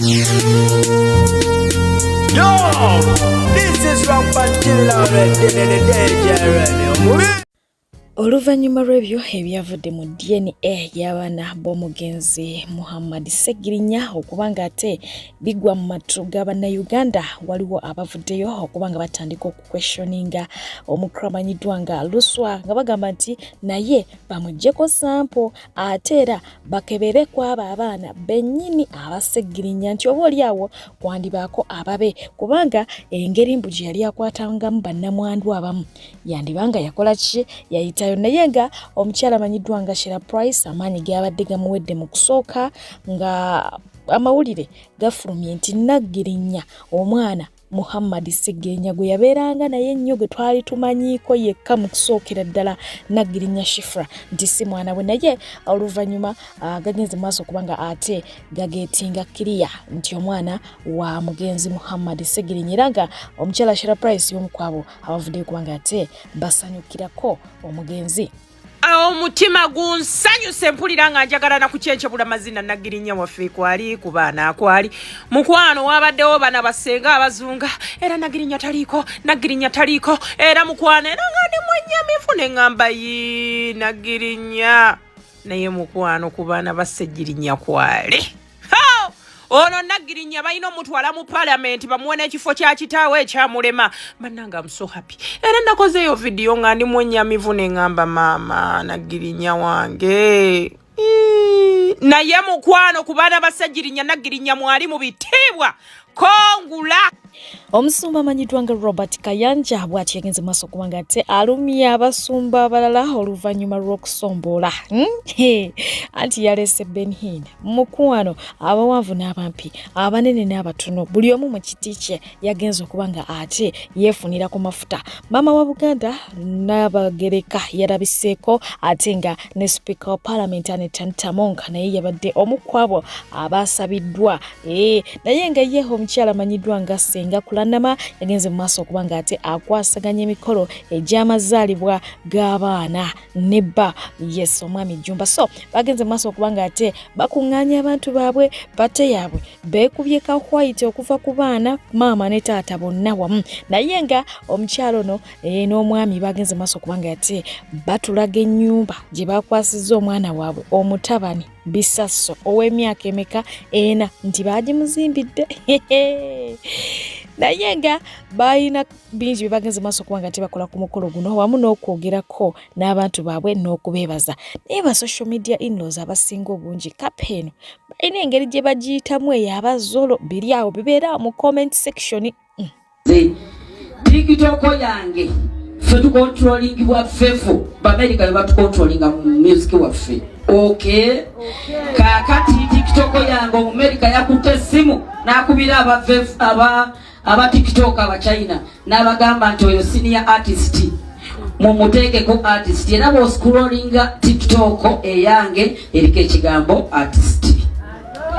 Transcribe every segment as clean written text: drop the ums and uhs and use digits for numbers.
Yo, this is Rampant Oluvannyuma lw'ebyo ebyavudde mu DNA y'abaana b'omugenzi Muhammad Ssegirinya okuba ng'ate bigwa mu matu ga Bannayuganda, waliwo abavuddeyo okuba nga batandika okukwestioninga omukulu amanyiddwa nga Luswa nga bagamba nti naye bamuggyeko sampo ate era bakebere ku abo abaana bennyini aba Ssegirinya nti oba oli awo kwandibaako ababe kubanga engeri mbu gye yali akwatangamu bannamwandu abamu yandiba nga yakola ki yayitayo. Naye nga omukyala amanyiddwa nga Shera Price amaanyi gabadde gamuwedde mu kusooka nga amawulire gafulumye nti Nagirinya omwana Muhammad Ssegirinya gwe yabeeranga naye ennyo gwe twali tumanyiiko yekka mu kusookera ddala Nagirinya Shifra nti si mwana we, naye oluvannyuma gagenze maaso okuba nga ate gageetinga kiriya nti omwana wa mugenzi Muhammad Ssegirinya, era nga omukyala Shera Price y'omu kwabo abavuddeyo kuba nga ate basanyukirako omugenzi. Omutima gunsanyuse, mpulira nga njagala nakucyencebula mazina. Nagirinya waffe kwali ku baana, kwali mukwano, wabaddewo bana basenga abazunga, era Nagirinya taliiko, Nagirinya taliiko, era mukwano, era nga ndi mwenyamivu ne ŋŋamba yi Nagirinya, naye mukwano ku baana basegirinya kwale ono Nagirinya balina omutwala mu palamenti bamuwe n'ekifo kya kitaawe ekyamulema. Bannange, am so happy, era nakozeeyo vidiyo nga ndi mwenyamivu ne ŋŋamba maama Nagirinya wange. Naye mukwano ku baana basegirinya, Nagirinya mwali mu bitiibwa kongula. Omusumba amanyiddwa nga Robert Kayanja bw'ati yagenze maaso okuba nga ate alumya abasumba abalala oluvannyuma lw'okusomboola. Anti yaleese Benhin mukwano, abawanvu n'abampi, abanene n'abatono, buli omu mu kiti kye yagenze okuba nga ate yeefunira ku mafuta. Maama wa Buganda Nnabagereka yalabiseeko, ate nga ne sipiika wa Paalamenti Anita Among naye yabadde omu ku abo abasabiddwa. Naye nga ye omukyala amanyiddwa nga Ssenga Kulanama yagenze mu maaso okuba nga ate akwasaganya emikolo egy'amazaalibwa g'abaana ne bba, yes, omwami Jjumba. So bagenze mu maaso okuba nga ate bakuŋŋaanya abantu baabwe, bate yaabwe beekubye ka white okuva ku baana, maama ne taata bonna wamu. Naye nga omukyala ono n'omwami bagenze mu maaso okuba nga ate batulaga ennyumba gye bakwasizza omwana waabwe omutabani Bisaso ow'emyaka emeka, 4, nti baagimuzimbidde. Naye nga balina bingi bye bagenze maaso okuba nga tebakola ku mukolo guno wamu n'okwogerako n'abantu baabwe n'okubeebaza. Naye ba social media inlaws abasinga obungi kapa eno balina engeri gye bagiyitamu eyo abazolo biri awo bibeera mu comment section. TikTok yange ffe tucontrolingibwa ffefu Baamerika be batucontrolinga mu music waffe. Okay, kakati TikTok yange Omumerika yakutte essimu n'akubira aba aba TikTok Abachina n'abagamba nti oyo senior artist mumuteekeko artist, era bw'oscrollinga TikTok eyange eriko ekigambo artist,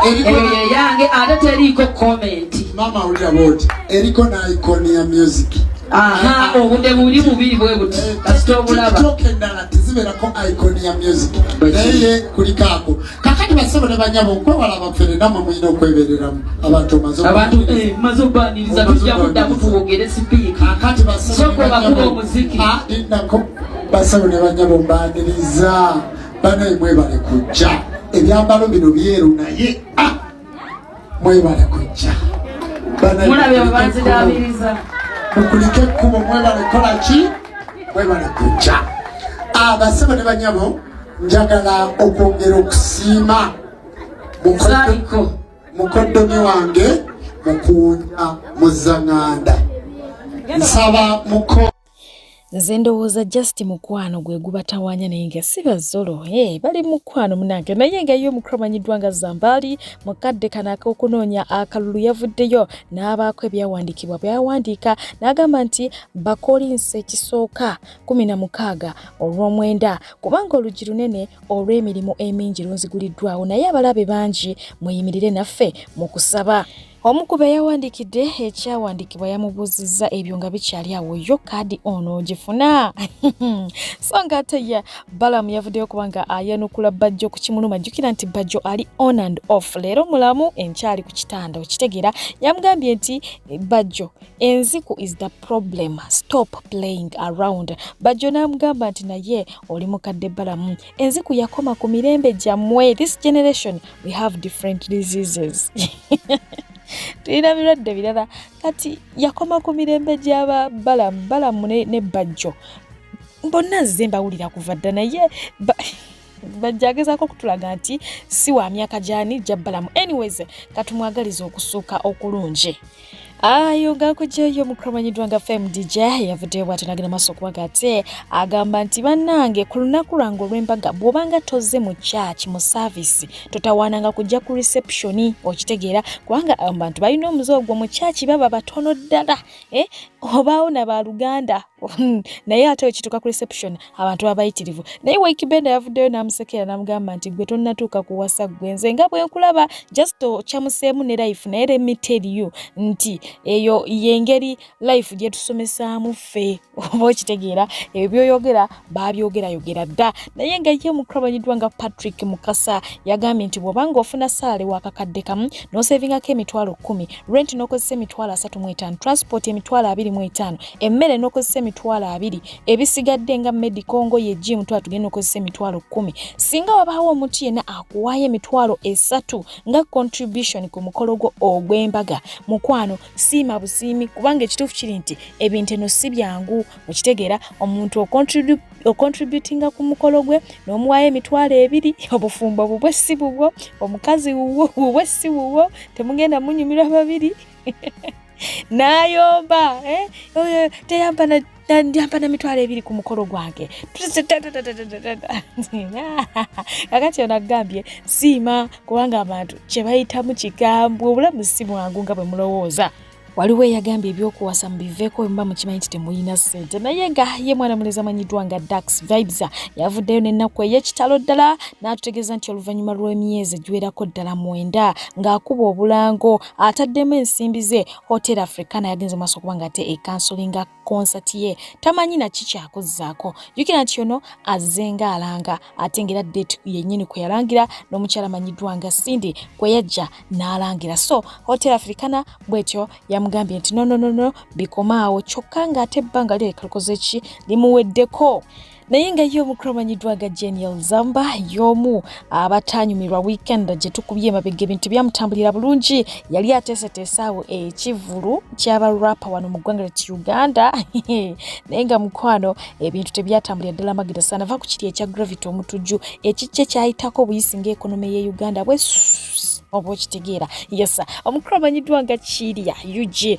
eyo yeyange ate teriiko comment. Mama awulira bwoti, eriko n'icon ya music. Aha, obudde buli bubiri bwe buti kasita obulaba. TikTok endala tezibeerako icon ya music, naye ye kuliko ako. Kakati basebo ne banyabo, okwewala abafere namwe mulina okwebereramu. Abantu omaze Abantu maze okubaniriza, tujja kuddamu tuwogere sipiika. Kakati basebo Soko ne bakuba banyabo, omuziki. Ah, linnako. Basebo ne banyabo, mbaniriza. Banaye mwebale kujja. Ebyambalo bino byeru, naye ah, mwebale kujja. Banaye, Mulabye mukulike banzidabiriza. ekkubo. Mukulike ekkubo. Mwebale kola ki, mwebale kujja. Abasebo ne banyabo, njagala okwongera okusiima Zaliko. Mukoddomi wange Mukunja Muzaŋŋanda. Nsaba muko Nze ndowooza just mukwano gwe gubatawaanya, naye nga si bazolo. Hey, bali mukwano munange. Naye nga ye omukulu amanyiddwa nga Zambaali mu kadde kano ak'okunoonya akalulu yavuddeyo n'abaako ebyawandiikibwa byawandiika n'agamba nti Bakolinsi ekisooka 16 olw'omwenda, kubanga oluggi lunene olw'emirimu emingi lunziguliddwawo, naye abalabe bangi, muyimirire naffe mu kusaba. Omu ku be yawandiikidde ekyawandiikibwa yamubuuzizza ebyo nga bikyali awo yo kaadi ono ogifuna so nga ate ye Balaam yavuddeyo kuba nga ayanukula Bajjo ku kimuluma. Jjukira nti Bajjo ali on and off, leero mulamu enkyali ku kitanda, okitegeera. Yamugambye nti Bajjo enziku is the problem, stop playing around. Bajjo n'amugamba nti naye oli mukadde Balamu, enziku yakoma ku mirembe gyammwe, this generation we have different diseases tulina birwadde birala. Kati yakoma ku mirembe gy'aba Balamu, Balamu ne Bajjo bonna nze mbawulira kuva dda, naye Bajjo agezaako okutulaga nti si wa myaka gyani gya Balamu. Anyways, katumwagaliza okusuuka okulungi. Ayo ngakujjayo omukulu amanyiddwa nga FMDJ yavuddeyo bw'atyo n'agenda maaso okuba ate agamba nti bannange ku lunaku lwange olw'embaga bw'obanga tozze mu church mu service totawaananga kujja ku reception, okitegeera, kubanga abantu balina omuze ogwo mu church baba batono ddala, obaawo na baluganda naye ate wekituuka ku reception abantu babayitirivu. Naye Ykee Benda yavuddeyo n'amusekera n'amugamba nti gwe tonnatuuka kuwasa, ggwe nze nga bwe nkulaba just okyamuseemu ne life, naye let me tell you nti eyo y'engeri life gye tusomesaamu ffe, oba okitegeera, ebyo byoyogera baabyogerayogera dda. Naye nga ye omukulu amanyiddwa nga Patrick Mukasa yagambye nti bw'obanga ofuna salary wakakadde kamu n'osevingako 100,000, rent n'okozesa 35,000, transport 25,000, emmere n'okozesa 20,000, ebisigadde nga medical, ngoye, gym, twala tugenda okozesa 10,000. Singa wabaawo omuntu yenna akuwaayo 30,000 nga contribution ku mukolo gwo ogw'embaga, mukwano siima busiimi, kubanga ekituufu kiri nti ebintu eno si byangu, okitegeera. Omuntu ocontributinga ku mukolo gwe n'omuwaayo 20,000, obufumbo bubwe si bubwo, omukazi wuwo bubwe si wuwo, temugenda munyumirwa babiri n'ayomba, eh? Teyamba yampa na 20,000 ku mukolo gwange. Kakati ono agambye siima kubanga abantu kye bayitamu kikambwe, obulamu si bwangu nga bwe mulowooza. Waliwo eyagambye ebyokuwasa mubiveeko bwe muba mukimanyi nti temulina ssente. Naye nga ye mwana mulezi amanyiddwa nga Dax Vibes yavuddeyo n'ennaku ey'ekitalo ddala n'atutegeeza nti oluvannyuma lw'emyezi egiwerako ddala 9 ng'akuba obulango ataddemu ensimbi ze, Hotel Africana yagenze maaso okuba nga ate ekansolinga konsati ye, tamanyi naki kyakuzzaako. Jjukira nti ono azze ng'alanga ate ng'era date yennyini kwe yalangira n'omukyala amanyiddwa nga Cindy kwe yajja n'alangira. So Hotel Africana bwetyo yamugambye nti no, no, no, no, bikomaawo, kyokka ng'ate ebbanga lireka likoze ki limuweddeko. Naye nga ye omukulu amanyiddwa nga Genial Zamba y'omu abatanyumirwa weekend gye tukubye emabega, ebintu byamutambulira bulungi. Yali ateeseteese awo ekivulu ky'abarapa wano mu ggwanga lyattu Uganda, naye nga mukwano ebintu tebyatambulira ddala magira sana. Va ku kiri ekya Gravity Omutujju ekijja kyayitako obuyisi ng'economy ye Uganda bwe oba okitegeera. Yes, omukulu amanyiddwa nga Kirya UG,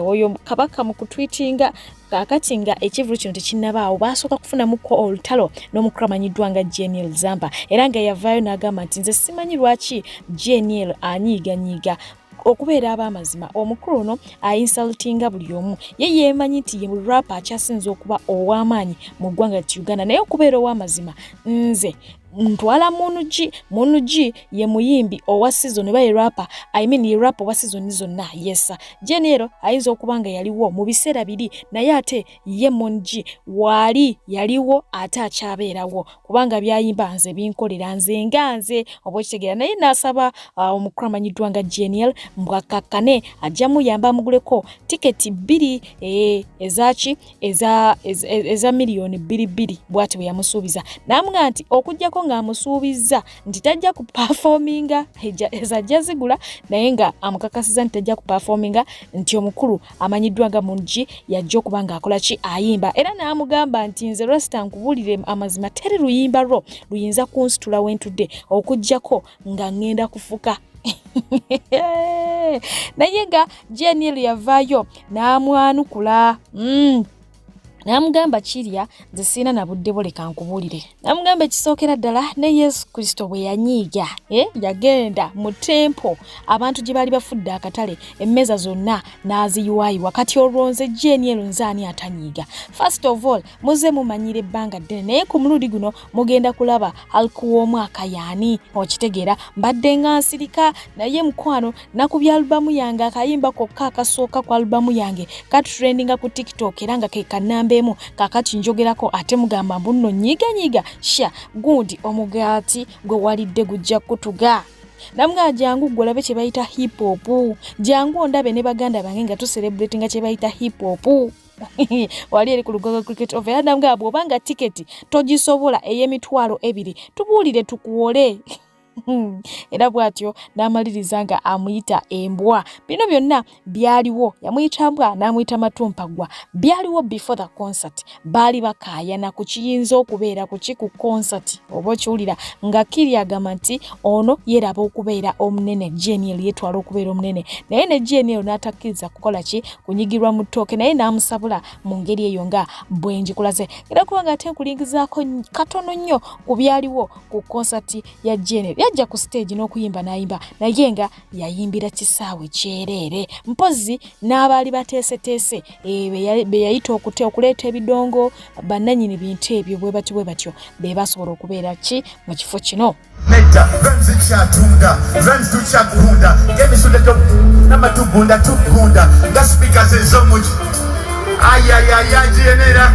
oyo kabaka mu kutwitinga. Kaakati nga ekivulu kino tekinnabaawo, baasooka kufunamuko olutalo n'omukulu amanyiddwa nga Genial Zamba, era nga yavaayo n'agamba nti nze simanyi lwaki Genial anyiiganyiiga. Okubeera ab'amazima, omukulu ono ainsultinga buli omu. Ye yeemanyi nti ye rapa akyasinza okuba ow'amaanyi mu ggwanga lyattu Uganda, naye okubeera ow'amazima nze ntwala Munugi. Munugi ye muyimbi owa season oba ye rapper, I mean ye rapper owa season zonna. Yesa Jenero ayinza okuba nga yaliwo mu biseera biri, naye ate ye Mungi waali yaliwo ate akyabeerawo, kubanga byayimba nze binkolera nze nga nze, oba okitegeera. Naye n'asaba omukulu amanyiddwa nga Genial mbwakakkane ajja muyamba amuguleko tiketi 2 ezaki eza miliyoni 2 2, bw'ati bwe yamusuubiza. N'amugaa nti okugjako ng'amusuubizza nti tajja kuperforminga, ezajja zigula, naye nga amukakasiza nti tajja kuperforminga, nti omukulu amanyiddwa nga Mungi yajja okuba ng'akola ki ayimba. Era n'amugamba nti nze rasta nkubuulire amazima, teri luyimba lwo luyinza kunsitula wentudde okugjako nga ŋŋenda kufuka. Naye nga Genial yavaayo n'amwanukula. N'amugamba kirya nze sirina na budde bwo leka nkubuulire. N'amugamba ekisookera ddala ne Yesu Kristo bwe yanyiiga eh, yagenda mu tempo abantu gye baali bafudde akatale emmeeza zonna n'aziyiwaayiwa. Kati olwo nze Jane ero nze ani atanyiiga? First of all muze mumanyira ebbanga ddene naye ku mulundi guno mugenda kulaba Hulk w'omwaka yaani okitegeera mbadde nga nsirika naye mukwano nakubye alubamu yange akayimba kokka akasooka ku alubamu yange katrendinga ku tiktok era nga ke kanamba emu kakati njogerako ate mugamba mbu nno nyiiganyiiga sha gundi omugaati gwe walidde gujja kutuga namugamba jangu gwe olabe kye bayita hip hop jangu ondabe ne baganda bange nga tuserebratinga kye bayita hip hop wali eri ku Lugogo Cricket Oval era namugamba bw'oba nga tiketi togisobola ey'emitwalo ebiri tubuulire tukuwole era bw'atyo n'amaliriza nga amuyita embwa. Bino byonna byaliwo, yamuyita mbwa n'amuyita matumpaggwa, byaliwo before the concert. Baali bakaayana ku kiyinza okubeera ku ki ku concert oba okiwulira nga Kiri agamba nti ono yeeraba okubeera omunene, GNL yeetwala okubeera omunene naye ne GNL n'atakkiriza kukola ki kunyigirwa mu ttooke naye n'amusabula mu ngeri eyo nga bwe ngikulaze. Era kuba nga ate nkulingizaako katono nnyo ku byaliwo ku konsati ya GNL. Yajja ku siteegi n'okuyimba n'ayimba naye nga yayimbira kisaawe kyereere mpozzi n'abaali bateeseteese eh, be yayita okute okuleeta ebidongo bannanyini bintu ebyo bwe batyo bwe batyo be basobola okubeera ki mu kifo kino. Nedda rhymes nkyatunda rhymes tukyakunda ng'emisunda n'amatugunda tugunda nga speakers ez'omuki ayayaya giyenera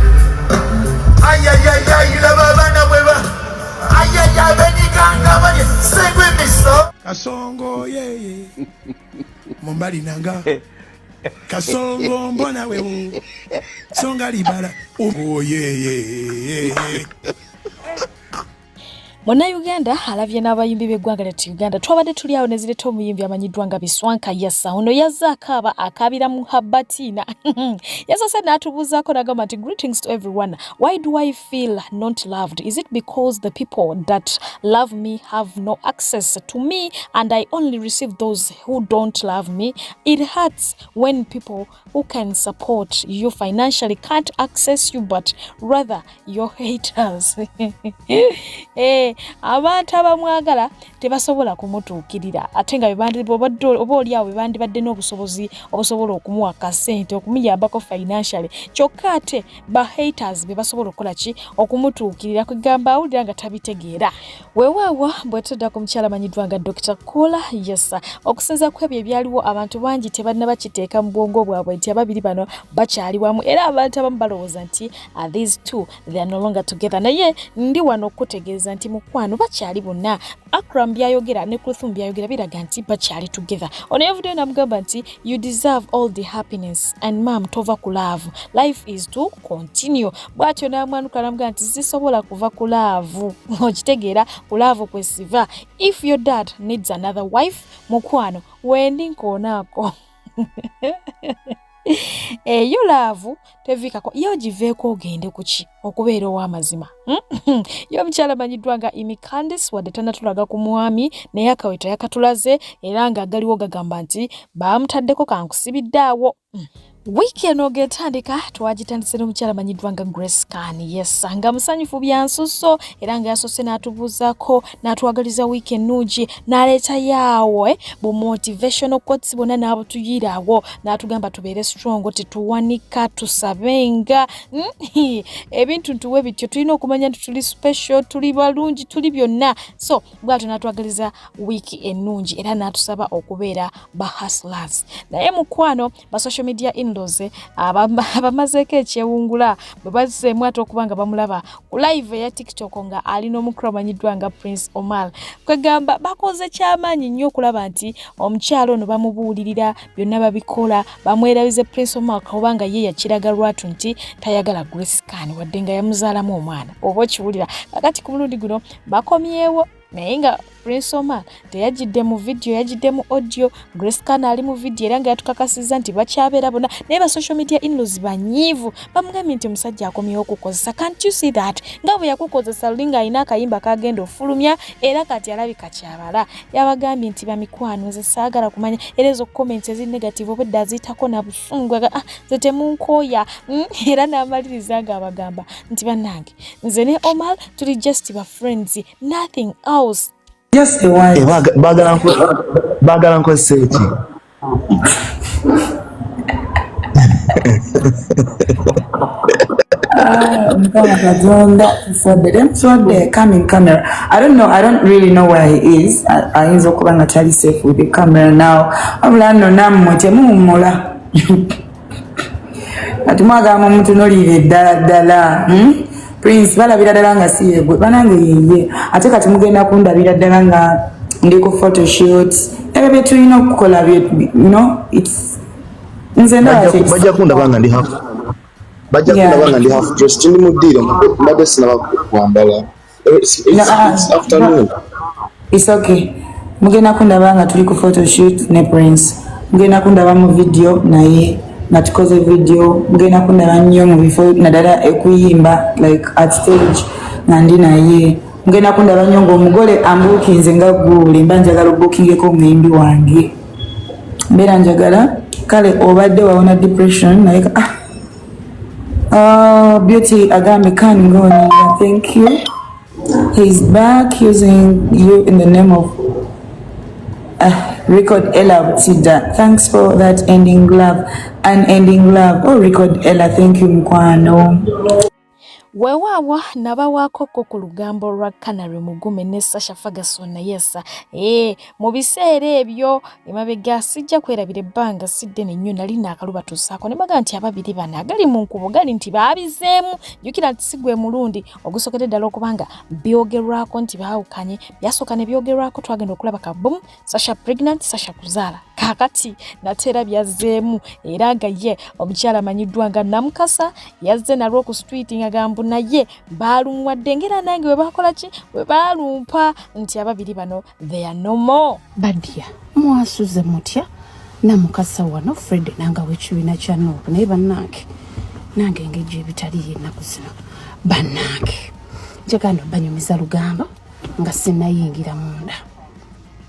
ayayaya laba abaana bwe ba ayaya benyiganga bali sengwa emiso kasongo yeye mumbali nanga kasongo mbona wewo songa libala oyeyeye Munnayuganda alabye n'abayimbi b'eggwanga lyattu Uganda. Twabadde tuli awo ne zireeta omuyimbi amanyiddwa nga Biswanka Yasa. Ono yazze akaaba akaabira mu Habatiina. Yasoose n'atubuuzaako n'agamba nti greetings to everyone. Why do I feel not loved? Is it because the people that love me have no access to me and I only receive those who don't love me? It hurts when people who can support you financially can't access you but rather your haters. Eh, abantu abamwagala tebasobola kumutuukirira ate nga oba oli awo bebandibadde n'obusobozi obusobola okumuwa kasente okumuyambako financially kyokka ate ba haters be basobola okukola ki okumutuukirira kwegamba awulira nga tabitegeera. Weewaawo bwe tudda ku mukyala amanyiddwa nga Dokita Kola Yesa okusinza ku ebyo ebyaliwo abantu bangi tebannaba kiteeka mu bwongo bwabwe nti ababiri bano bakyali wamu era abantu abamu balowooza nti ah, these two they are no longer together naye ndi wano okukutegeeza nti mukwano bakyali bonna Akram byayogera ne Kluthum byayogera biraga nti bakyali together. Ono yavuddeyo n'amugamba nti you deserve all the happiness and mom tova ku love life is to continue. Bw'atyo n'amwanuka n'amugamba nti sisobola kuva ku love okitegeera ku love kwe siva if your dad needs another wife mukwano wendi nkoonaako. Eyo laavu teviikako ye ogiveeko ogende kuki okubeera ow'amazima hmm? Ye omukyala amanyiddwa nga Imi Candice wadde tanatulaga ku mwami naye akaweta yakatulaze era nga galiwo gagamba nti baamutaddeko kankusibidde awo. Wiiki eno ng'etandika twagitandise n'omukyala amanyiddwa nga Grace Khan yes nga musanyufu byansusso era nga yasoose n'atubuuzaako n'atwagaliza wiiki ennungi n'aleetayaawo eh, bu motivational quotes bwonna n'abutuyiiraawo n'atugamba tubeere strong tetuwanika tusabenga hmm, ebintu ntuwe bityo tulina okumanya nti tuli special tuli balungi tuli byonna so bwatyo n'atwagaliza wiiki ennungi era n'atusaba okubeera ba hustlers naye mukwano ba social media inlaws abamazeeko ekyewungula bwe bazzeemu ate okuba nga bamulaba ku live eya tiktok nga ali n'omukulu amanyiddwa nga Prince Omar kwegamba bakoze kyamaanyi nnyo okulaba nti omukyalo ono bamubuulirira byonna babikola bamwerabize Prince Omar kubanga ye yakiraga lwatu nti tayagala Grace Khan wadde nga yamuzaalamu omwana oba okiwulira kakati ku mulundi guno bakomyewo naye nga Prince Omar teyajjidde mu vidiyo, yajjidde mu audio. Grace Khan ali mu vidiyo era nga yatukakasizza nti bakyabeera bonna, naye ba social media inlaws banyiivu, bamugambye nti omusajja akomyewo okukozesa. Can't you see that nga bwe yakukozesa luli ng'alina akayimba kagenda ofulumya, era kati alabika kyabala. Yabagambye nti bamikwano, nze saagala kumanya, era ezo comments eziri negative obwedda aziyitako na busungu, ah, nze temunkooya. Era n'amaliriza ng'abagamba nti bannange, nze ne Omar tuli just ba friends, nothing else. Just a word. Eh, baagala nkozesa eki? Ah, Mukama Katonda, tuswadde temuswadde. Come in camera. I don't know, I don't really know where he is. Ayinza okuba nga tali safe with the camera now. Wabula nno nammwe temuwummula, kati mwagala mumutunuulire ddala ddala, Prince balabira ddala nga si yegwe, banange yeye. Ate kati mugenda kundabira ddala nga ndi ku photoshoot, ebyo bye tulina okukola bye, you know, it's nze ndaba Bajja kundaba nga ndi half, bajja kundaba nga ndi half dressed, ndi mu ddiiro, mbadde sinaba kwambala. No, ah, It's afternoon. It's okay. Mugenda kundaba nga tuli ku photoshoot ne Prince. Mugenda kundaba mu video naye nga tukoze video. Mugenda kundaba nnyo mu bifo naddala ekuyimba, like at stage nga ndi naye. Mugenda kundaba nnyo ng'omugole ambuukinze nga guule, mba njagala obuukingeko omuyimbi wange. Mbeera njagala kale obadde wawona depression naye ah. Oh, Beauty agambye can go. Thank you. He's back using you in the name of Record Ella Butida. Thanks for that ending love, unending love. Oh, Record Ella, thank you, Mukwano. Weewaawo nabawaako ku lugambo lwa Canary Mugume ne Sasha Ferguson. Yes, mu biseera ebyo emabega, sijja kwerabira, ebbanga si ddene nnyo nali naakalubatuusaako ne baga nti ababiri bano agali mu nkubo gali nti baabizeemu. Jjukira nti si gwe mulundi ogusookedde ddala okubanga byogerwako nti baawukanye. Byasooka ne byogerwako, twagenda okulaba kaboom, Sasha pregnant, Sasha kuzaala. Kaakati nate era byazzeemu, era nga ye omukyala amanyiddwa nga Namukasa yazze nalwo ku street nga gambu naye baalumuwadde, ngera nange bwe bakola ki, bwe baalumpa nti ababiri bano they are no more. Badya mwasuze mutya? Namukasa wano, Fred nanga w'ekibiina kya NUP. Naye bannange, nange engeri ebitaliyo ennaku zino, bannange, njagala no banyumiza lugambo nga sinnayingira munda,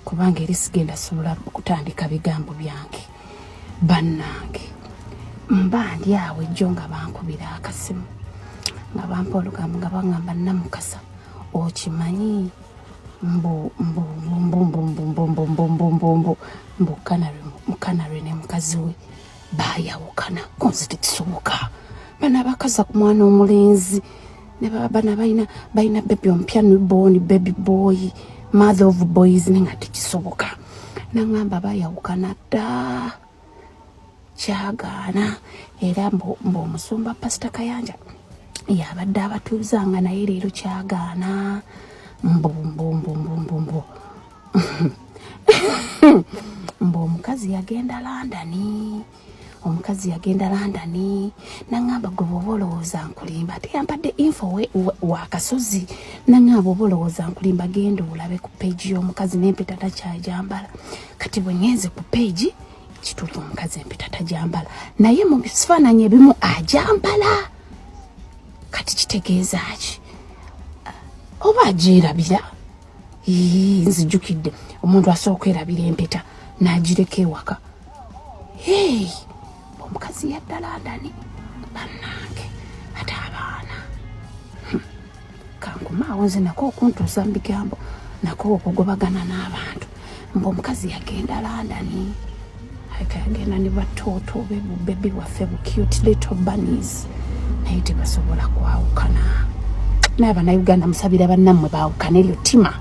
kubanga eri sigenda sobola kutandika bigambo byange. Bannange, mba ndi awo ejjo nga bankubira akasimu nga bampa olugambo nga baŋŋamba, "Namukasa, okimanyi mbu mbu mbu mbu mbu mbu mbu mbu mbu mbu mbu mbu Canary, Canary ne mukazi we bayawukana." Konze tekisoboka. Bano abakaza ku mwana omulenzi ne bana balina baby omupya, newborn baby boy, mother of boys, ne nga tekisoboka. Naŋŋamba bayawukana dda, kyagaana. Era mbu omusumba Pasita Kayanja yabadde abatuuzanga, naye leero kyagaana. Mbu mbu mbu mbu mbu mbu mbu omukazi yagenda London, omukazi yagenda London. Naŋŋamba, "Gwe bwoba olowooza nkulimba," ate yampadde info wakasozi, naŋŋamba, "Oba olowooza nkulimba, genda olabe ku page y'omukazi n'empeta takyajambala." Kati bwe ŋŋenze ku page, kituufu omukazi empeta tajambala, naye mu bifaananyi ebimu ajambala. Kati kitegeeza ki? Oba agyerabira? Nzijukidde, omuntu asobola okwerabira empeta n'agireka ewaka. Hey, omukazi yadda London, bannange, ate abaana. Kankumaawo nze nako okuntuusa mu bigambo, nako okugobagana n'abantu. Mbu omukazi yagenda London, aka yagenda ne batooto be, bubebi bwaffe, bu cute little bunnies, naye tebasobola kwawukana. Naye Abannayuganda, musabira bannammwe baawukane eryo ttima.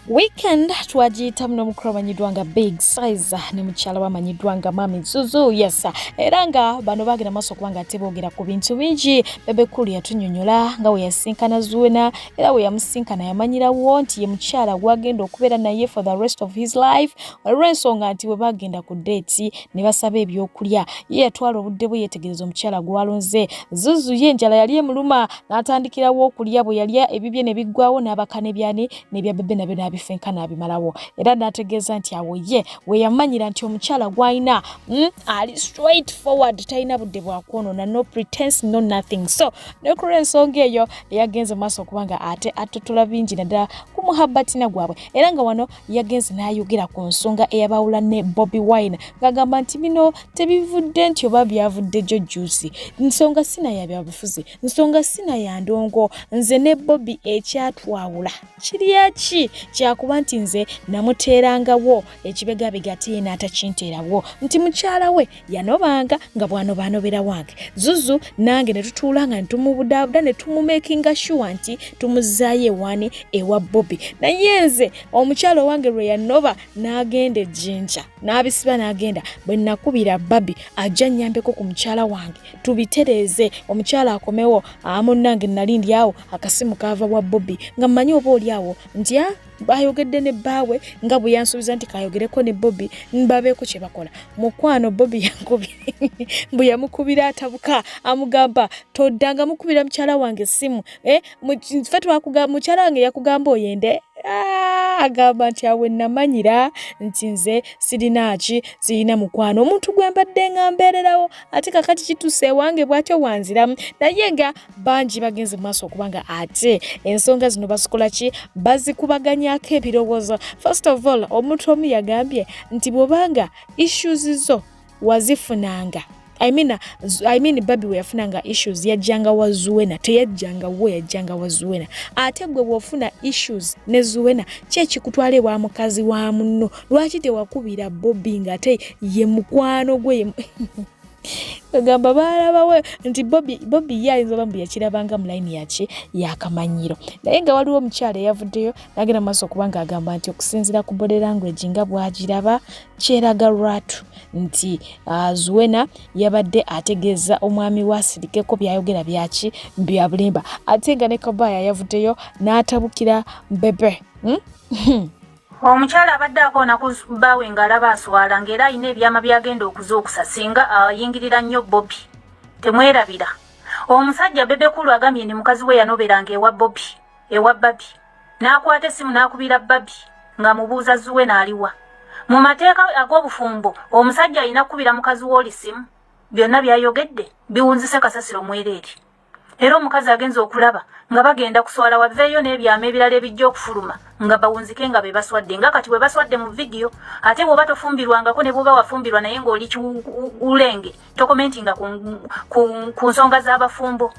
Weekend twagiyitamu n'omukulu amanyiddwa nga Big Size ne mukyala we amanyiddwa nga Mami Zuzu. Yes, era nga bano bagenda maaso okuba nga ate boogera ku bintu bingi. Bebe Cool yatunyonyola nga we yasinkana Zuena, era we yamusinkana yamanyirawo nti ye mukyala gwagenda okubeera naye for the rest of his life, olw'ensonga nti bwe bagenda ku date ne basaba ebyokulya, ye yatwala obudde bwe yeetegereza omukyala gw'alonze. Zuzu ye enjala yali emuluma n'atandikirawo okulya, bwe yalya ebibye ne biggwawo n'abaka n'ebyani n'ebya Bebe nabyo n'abifenka n'abimalawo, era n'ategeeza nti awo ye we yamanyira nti omukyala gw'alina ali straight forward, talina budde bwakwonoona, no pretense, no nothing. So ne ku lw'ensonga eyo yagenze maaso okuba nga ate atotola bingi naddala ku muhabbatina gwabwe, era nga wano yagenze n'ayogera ku nsonga eyabawula ne Bobi Wine, ng'agamba nti bino tebivudde nti oba byavudde jjo juzi, nsonga sina ya byabufuzi, nsonga sina ya ndongo, nze ne Bobi ekyatwawula kiri eki kyakuba nti nze namuteerangawo ekibegabega ate ye n'atakinteerawo, nti mukyala we yanobanga nga bw'anobaanobera wange Zuzu, nange ne tutuula nga ne tumubudaabuda ne tumumakinga sure nti tumuzzaayo ewaani ewa Bobi. Naye nze omukyala owange lwe yanoba n'agenda ejjinja n'abisiba n'agenda, bwe nakubira Babi ajja nnyambeko ku mukyala wange tubitereeze omukyala akomewo, munnange nali ndi awo akasimu kaava wa Bobi nga mmanyi oba oli awo nti ayogedde ne bbaawe nga bwe yansuubiza nti kayogereko ne Bobi babeeko kye bakola. Mukwano Bobi bwe yamukubira atabuka amugamba toddanga mukubira mukyala wange essimu, ffe twakuga mukyala wange yakugamba oyende. Agamba nti awe namanyira nti nze sirina ki, sirina mukwano, omuntu gwe mbadde nga mbeererawo ate kakati kituuse ewange bw'atyo wanziramu. Naye nga bangi bagenze mu maaso okuba nga ate ensonga zino bazikola ki, bazikubaganyako ebirowoozo. First of all, omuntu omu yagambye nti bw'obanga issues zo wazifunanga, I mean Babi we yafunanga issues yajjanga wa Zuena, teyajjanga wo, yajjanga wa Zuena. Ate gwe bw'ofuna issues ne Zuena, ki ekikutwala ewa mukazi wa munno? Lwaki tewakubira Bobi nga ate ye mukwano gwe? Bagamba baalabawe nti Bobi ye ayinza oba mbu yakirabanga mu layini yaki yakamanyiro. Naye nga waliwo omukyala eyavuddeyo n'agenda mu maaso okuba ng'agamba nti okusinziira ku body language nga bw'agiraba, kyeraga lwatu nti Zuena yabadde ategeeza omwami we asirikeko, byayogera byaki, bya bulimba. Ate nga ne Kabaya yavuddeyo n'atabukira Bebe, Omukyala abadde akoona ku bbaawe ng'alaba aswala, ng'era alina ebyama by'agenda okuzuukusa singa ayingirira nnyo Bobi. Temwerabira, omusajja Bebe Cool agambye nti mukazi we yanoberanga ewa Bobi, ewa Babi, n'akwata essimu n'akubira Babi ng'amubuuza Zuena aliwa. Mu mateeka ag'obufumbo omusajja alina kukubira mukazi w'oli ssimu? Byonna by'ayogedde biwunzise kasasiro mwereere. Era omukazi agenze okulaba nga bagenda kuswala, waveeyo n'ebyama ebirala ebijja okufuluma nga bawunzike nga be baswadde, nga kati bwe baswadde mu vidiyo. Ate bw'oba tofumbirwangako, ne bw'oba wafumbirwa naye ng'oli kiwulenge, tokomentinga ku nsonga z'abafumbo.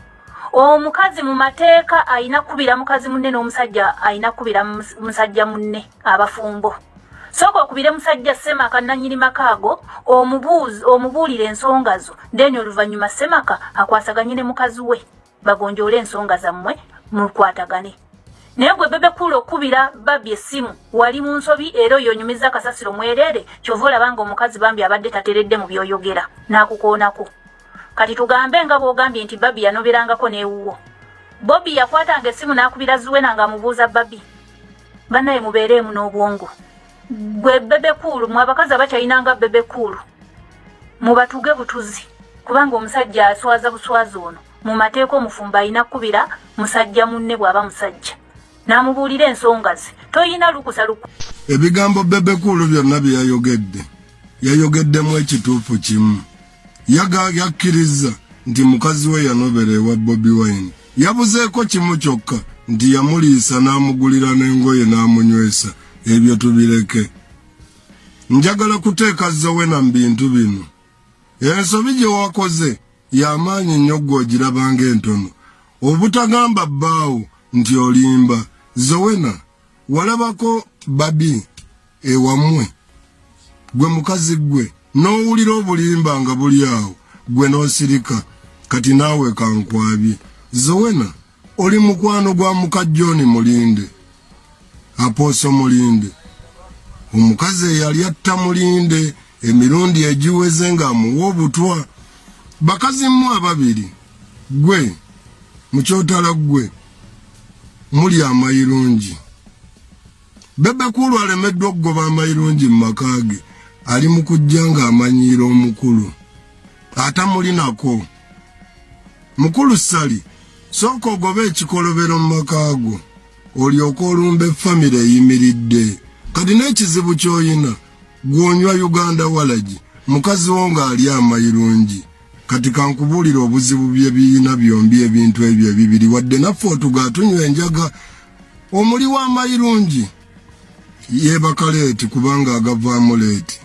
Omukazi mu mateeka alina kukubira mukazi munne, n'omusajja alina kukubira musajja munne abafumbo. Sooka okubire musajja ssemaka, nannyini maka ago, omubuulire ensonga zo, then oluvannyuma ssemaka akwasaganye ne mukazi we bagonjoole ensonga zammwe, mukwatagane. Naye gwe Bebe Cool okubira Babi essimu wali mu nsobi, era oyo onyumiza kasasiro mwereere. Kyova olaba nga omukazi bambi abadde tateredde mu byoyogera n'akukoonako. Kati tugambe nga bw'ogambye nti Babi yanoberangako n'ewuwo, Bobi yakwatanga essimu n'akubira Zuwena ng'amubuuza Babi. Bannaye, mubeereemu n'obwongo. Gwe Bebe Cool, mwe abakazi abakyalinanga Bebe Cool, mubatuge butuzi, kubanga omusajja aswaza buswaza ono. Mu mateeka omufumbo alina kukubira musajja munne bw'aba musajja n'amubuulira ensonga ze. Toyina lukusa luku. Ebigambo Bebe Cool byonna bye yayogedde, yayogeddemu ekituufu kimu. Yakkiriza nti mukazi we yanobera ewa Bobi Wine. Yabuzeeko kimu kyokka, nti yamuliisa n'amugulira n'engoye n'amunywesa. Ebyo tubireke. Njagala kuteeka Zowena mu bintu bino. Ensobi gye wakoze y'amaanyi nnyo, ggwe ogirabanga entono, obutagamba bbaawo nti olimba. Zowena, walabako Babi ewamwe? Gwe mukazi gwe n'owulira obulimba nga buli awo, gwe n'osirika. Kati naawe kankwabye. Zowena, oli mukwano gwa muka John Mulinde. Apooso Mulinde, omukazi eyali atta Mulinde emirundi egiweze ng'amuwa obutwa. Bakazi mmwe ababiri, ggwe mukyotala, ggwe muli amayirungi. Bebe Cool alemeddwa okugoba amayirungi mu maka ge, ali mu kujja ng'amanyiira omukulu atamulinako. Mukulu Ssali, sooka ogobe ekikolobero mu maka go olyoke olumbe famire eyimiridde. Kati n'ekizibu ky'oyina, gw'onywa Uganda walagi, mukazi wo ng'ali amayirungi. Kati kankubuulire obuzibu bye biyina byombi ebintu ebyo ebibiri, wadde naffe otuga tunywa enjaga. Omuli w'amayirungi yeebaka leeti kubanga agavaamu leeti,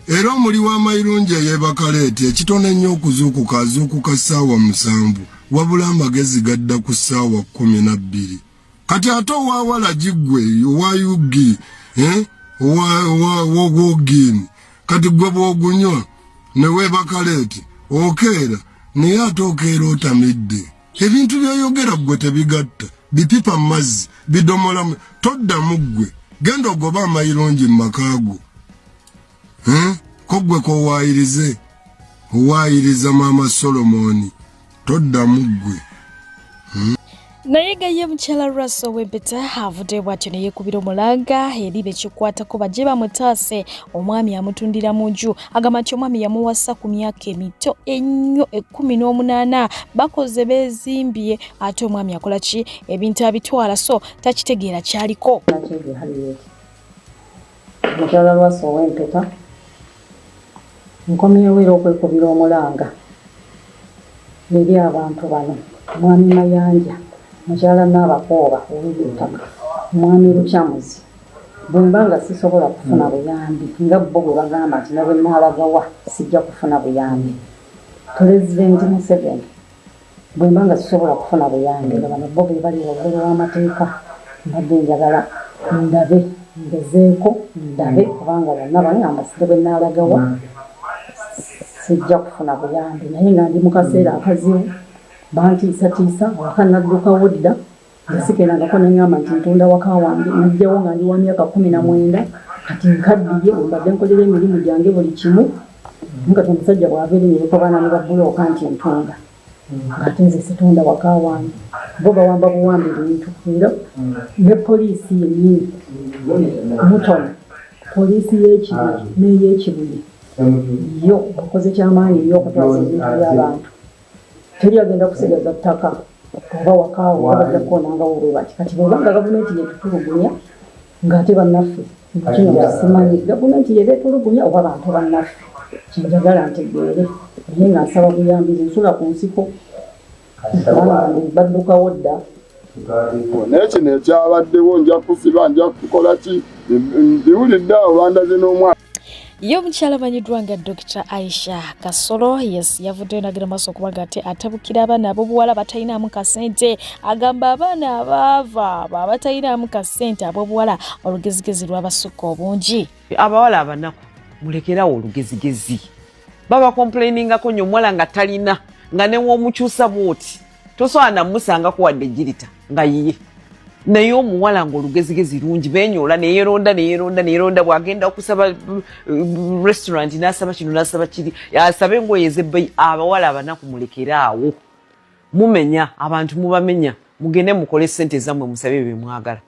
era omuli w'amayirungi eyeebaka leeti ekitono ennyo okuzuukuka azuukuka ssaawa 7, wabula amagezi gadda ku ssaawa 12. Kati ate owawalagi ggwe owa ug eh? Owogini kati gwe bw'ogunywa ne weebaka leeti okeera, naye ate okeera otamidde. Ebintu by'oyogera ggwe tebigatta, bipipa mu mazzi bidomolamu. Toddamu ggwe, genda ogobe amayirungi mu maka go. Eh? Ko ggwe kowaayirize owaayiriza maama Solomoni, toddamu ggwe. Naye nga ye mukyala Russell w'empeta avuddeyo bw'atyo ne yeekubira omulanga eri bekikwatako bajje bamutaase. Omwami amutundira mu nju, agamba nti omwami yamuwasa ku myaka emito ennyo 18, bakoze beezimbye, ate omwami akola ki? Ebintu abitwala, so takitegeera kyaliko. Mukyala Lwasa ow'empeta, nkomyewo era okwekubira omulanga eri abantu bano: Mwami Mayanja, mukyala Naabakooba ow'ebyettaka, Mwami Lukyamuzi. Bwe mba nga sisobola kufuna buyambi nga bo bwe bagamba nti ne bwe nnaalagawa sijja kufuna buyambi, Pulezidenti Museveni, bwe mba nga sisobola kufuna buyambi nga bano bo be bali waggulu w'amateeka, mbadde njagala ndabe, ngezeeko ndabe, kubanga bonna bangamba ne bwe nnaalagawa sijja kufuna buyambi, naye nga ndi mu kaseera akazibu, bantiisatiisa, awaka naddukawo dda. Nze sikerangako ne ŋŋamba nti ntunda waka wange. Najjawo nga ndi wa myaka 19, kati nkaddiye, we mbadde nkolera emirimu gyange buli kimu. Naye kati omusajja bw'ava eri ne yeekobaana ne babbulooka nti ntunda, ng'ate nze situnda waka wange. Bo bawamba buwambi bintu, era ne poliisi yennyini mutono, poliisi y'e Kibuye n'ey'e Kibuye yo bakoze kyamaanyi nnyo okutwaza ebintu by'abantu. Teri agenda kusigaza ttaka oba wakaawo, oba bajja kukoonangawo bwe bati. Kati bw'eba nga gavumenti yetutulugunya ng'ate bannaffe, kino simanyi gavumenti yeba etulugunya oba bantu bannaffe, kyenjagala ntegeere. Naye nga nsaba buyambi, nze nsula ku nsiko, abaana bange baddukawo dda. Naye kino ekyabaddewo, nja kusiba, nja kukola ki, mbiwulidde awo bandaze n'omwana. Ye omukyala amanyiddwa nga Dr Aisha Kasolo, yes, yavuddeyo nagenda maaso okuba nga ate atabukira abaana ab'obuwala batalinaamu kasente. Agamba abaana abaava abo abatalinamu kasente ab'obuwala olugezigezi lwabasukka obungi. Abawala abanaku mulekerawo olugezigezi, baba complainingako nnyo. Omuwala nga talina, nga newomukyusa bwoti tosobola namusangako wadde girita nga yiye, naye omuwala nga olugezigezi lungi, benyoola neyeronda neyeronda neyeronda. Bwagenda okusaba restaurant nasaba kino nasaba kiri, asabe engoye ezebbeyi. Abawala abanaku mulekeraawo, mumenya abantu, mubamenya. Mugende mukole sente zammwe, musabe byemwagala.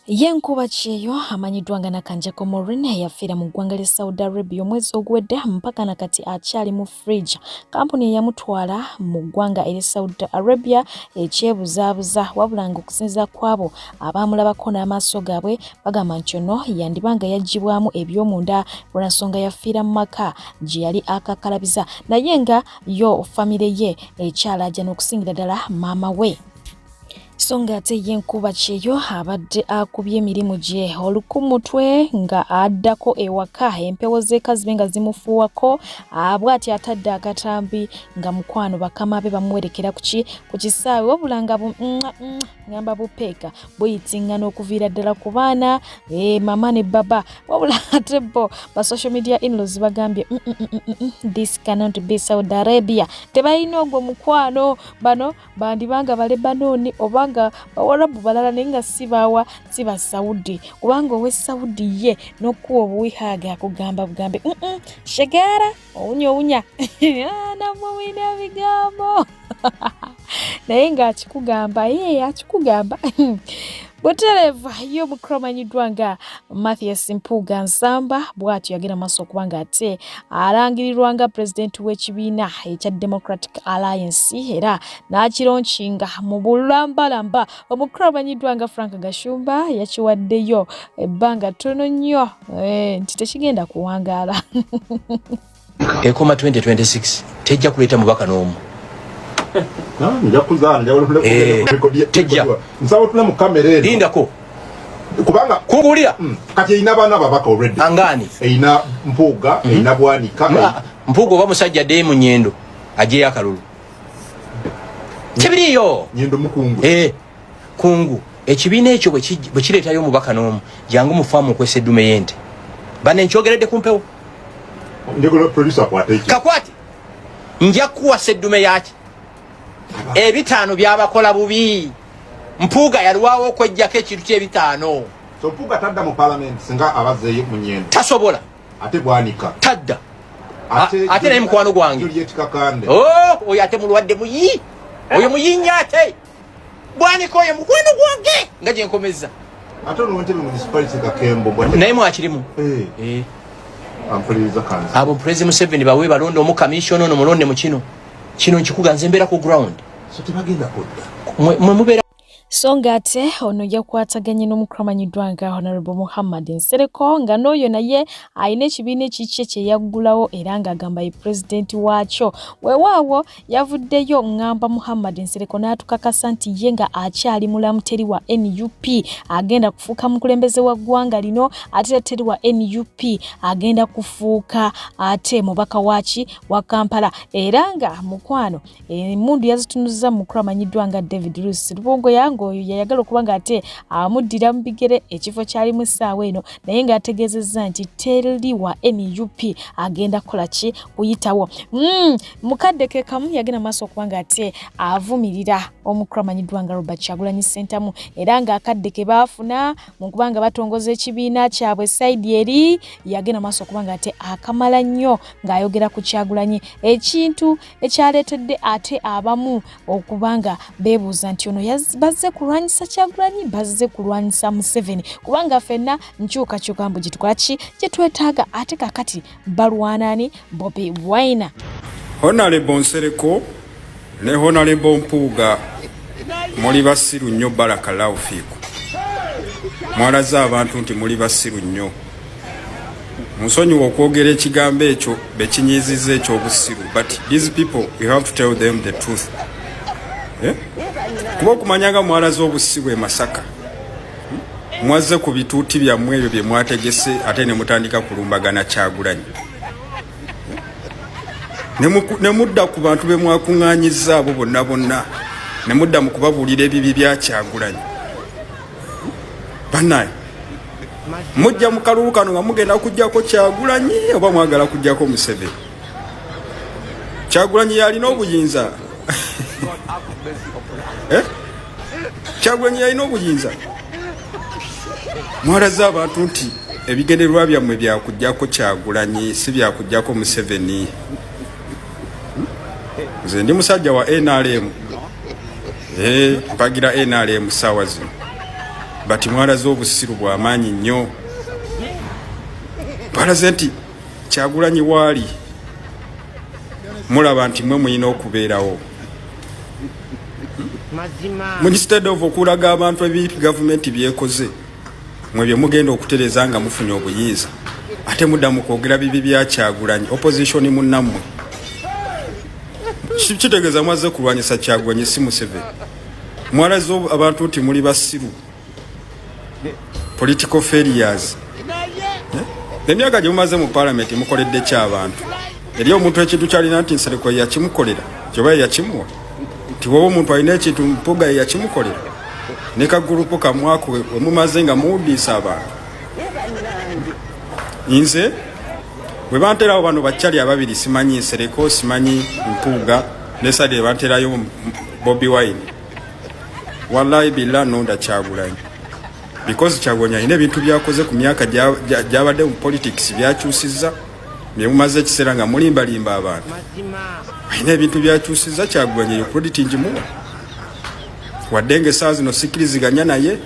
Ye nkuba kyeyo amanyiddwa nga Nakanjako Maureen yafiira mu ggwanga lya Saudi Arabia omwezi oguwedde, mpaka na kati akyali mu fridge. Kampuni eyamutwala mu ggwanga erya Saudi Arabia ekyebuzaabuza, wabula nga okusinziira ku abo abaamulabako n'amaaso gaabwe bagamba nti ono yandiba nga yaggyibwamu eby'omunda lwa nsonga yafiira mu maka gye yali akakalabiza, naye nga yo famire ye ekyalaaja n'okusingira ddala maama we. So nga ate ye nkuba kyeyo abadde akubye emirimu gye olukumutwe nga addako ewaka, empewo z'eka zibe nga zimufuuwako, bw'ati atadde akatambi nga mukwano bakama be bamuwerekera kuki ku kisaawe, wabula nga ngamba bupeeka buyitingana okuviira ddala ku baana, mama ne baba. Wabula ate bo ba social media inlaws bagambye, this cannot be Saudi Arabia, tebalina ogwo mukwano, bano bandibanga Balebanooni oba kubanga bawarabu balala naye nga si bawa si ba Saudi kubanga owe Saudi ye n'okuwa obuwihaaga akugamba bugambe shegara owunya owunya ah, namwe mulina ebigambo naye ng'akikugamba ye akikugamba butereevu ye omukulu amanyiddwa nga Mathias Mpuuga Nsamba bw'atyo yagenda maaso okuba nga ate alangirirwa nga pulezidenti w'ekibiina ekya Democratic Alliance era n'akironkinga mu bulambalamba omukulu amanyiddwa nga Frank Gashumba yakiwaddeyo ebbanga ttono nnyo eh, nti tekigenda kuwangaala ekoma 2026 tejja kuleeta mubaka n'omu eh, tejja lindako kubanga kubuulira hmm, kati erina baana babaka already angani erina mpuuga mhm. erina bwanika mpuuga oba musajja dde mu nyendo ajeyo akalulu tebiriyo nyendo mukungu eh, kungu ekibiina ekyo bwe kireetayo omubaka n'omu jangu mufaamu okwesa eddume y'ente bane nkyogeredde ku mpewo kakwate nja kukuwasa eddume yaki ebitaano byabakola bubi mpuuga yalwawo okwejjako ekintu kyebitaano tasobola ate bwanika tadda ate naye mukwano gwange oh, oyo ate mulwadde muyi oyo muyinya ate bwanika oyo mukwano gwange nga gyenkomezza ate olwentebe municipality kakembo naye mwakirimu eh. Eh. abo president museveni bawe balonde omu commission ono mulonde mu kino kino nkikuga nze mbeera ku ground so tebagenda kudda mwe mubeera So nga ate ono yakwataganye n'omukulu amanyiddwa nga Honorable Muhammad Nsereko nga n'oyo naye alina ekibiina ekikye kye yaggulawo era ng'agamba ye pulezidenti waakyo. Weewaawo yavuddeyo ng'amba Muhammad Nsereko n'atukakasa nti ye nga akyali mulamu teri wa nup agenda kufuuka mukulembeze wa ggwanga lino ate era teri wa nup agenda kufuuka ate mubaka waaki wa Kampala era nga mukwano Emmundu yazitunuzza mu mukulu amanyiddwa nga David Lewis Lubongoya ng'oyo yayagala okuba ng'ate amuddira mu bigere ekifo ky'alimu essaawa eno naye ng'ategeezezza nti teri wa nup agenda kukola ki kuyitawo. Mukadde ke kamu yagenda maaso okuba ng'ate avumirira omukulu amanyiddwa nga Robert Kyagulanyi Ssentamu era ng'akadde ke baafuna mu kuba nga batongoza ekibiina kyabwe sayidi eri yagenda maaso okuba ng'ate akamala nnyo ng'ayogera ku Kyagulanyi ekintu ekyaleetedde ate abamu okuba nga beebuuza nti ono bazze kulwanyisa Kyagulanyi bazze kulwanyisa Museveni kubanga ffenna nkyukakyuka mbu gyetukola ki gye twetaaga ate kakati balwanani Bobi Wine. Honorable Nsereko ne Honorable Mpuuga muli basiru nnyo barakallahu fiiku mwalaze abantu nti muli basiru nnyo Munsonyiwe okwogera ekigambo ekyo bekinyiizizza ekyobusiru but these people we have to tell them the truth eh? Kuba okumanya nga mwalaze obusiru e Masaka hmm? Mwazze ku bituuti byammwe ebyo bye mwategese ate ne mutandika kulumbagana Kyagulanyi ne mudda ku bantu be mwakuŋŋaanyizza abo bonna bonna ne mudda mu kubabuulira ebibi bya Kyagulanyi banaye mujja mu kalulu kano nga mugenda kujjako Kyagulanyi oba mwagala kujjako Museveni? Kyagulanyi yalina obuyinza eh? Kyagulanyi yalina obuyinza. Mwalaze abantu nti ebigendererwa byammwe byakujjako Kyagulanyi si byakujjako Museveni. Nze ndi musajja wa NRM eh, mpagira NRM saawa zino but mwalaze obusiru bwamaanyi nnyo. Balaze nti Kyagulanyi waali mulaba nti mwe mulina okubeerawo mu instead of okulaga abantu ebibi gavumenti byekoze mwe bye mugenda okutereeza nga mufunye obuyinza ate mudda mu kwogera bibi bya Kyagulanyi opposition munnammwe kitegeeza mwazze kulwanyisa Kyagulanyi si Museveni. Mwalaze abantu nti muli basiru political failures. Eh? Emyaka gye mumaze mu parliament mukoledde ki abantu? Eri omuntu ekintu kyalina nti Nsereko yakimukolera kyoba yakimuwa nti woba omuntu alina ekintu Mpuuga yakimukolera ne kagurupu kamwako wemumaze nga muwudiisa abantu. Nze bwe banterawo bano bakyali ababiri simanyi Nsereko simanyi Mpuuga ne side banterayo Bobi Wine. Wallahi billah, nonda Kyagulanyi because Kyagulanyi alina ebintu byakoze ku myaka gyabadde mu politics byakyusizza byemumaze ekiseera nga mulimbalimba abantu. Alina ebintu byakyusizza Kyagulanyi, eyo credit ngimuwa, wadde nga essaawa zino sikkiriziganya naye.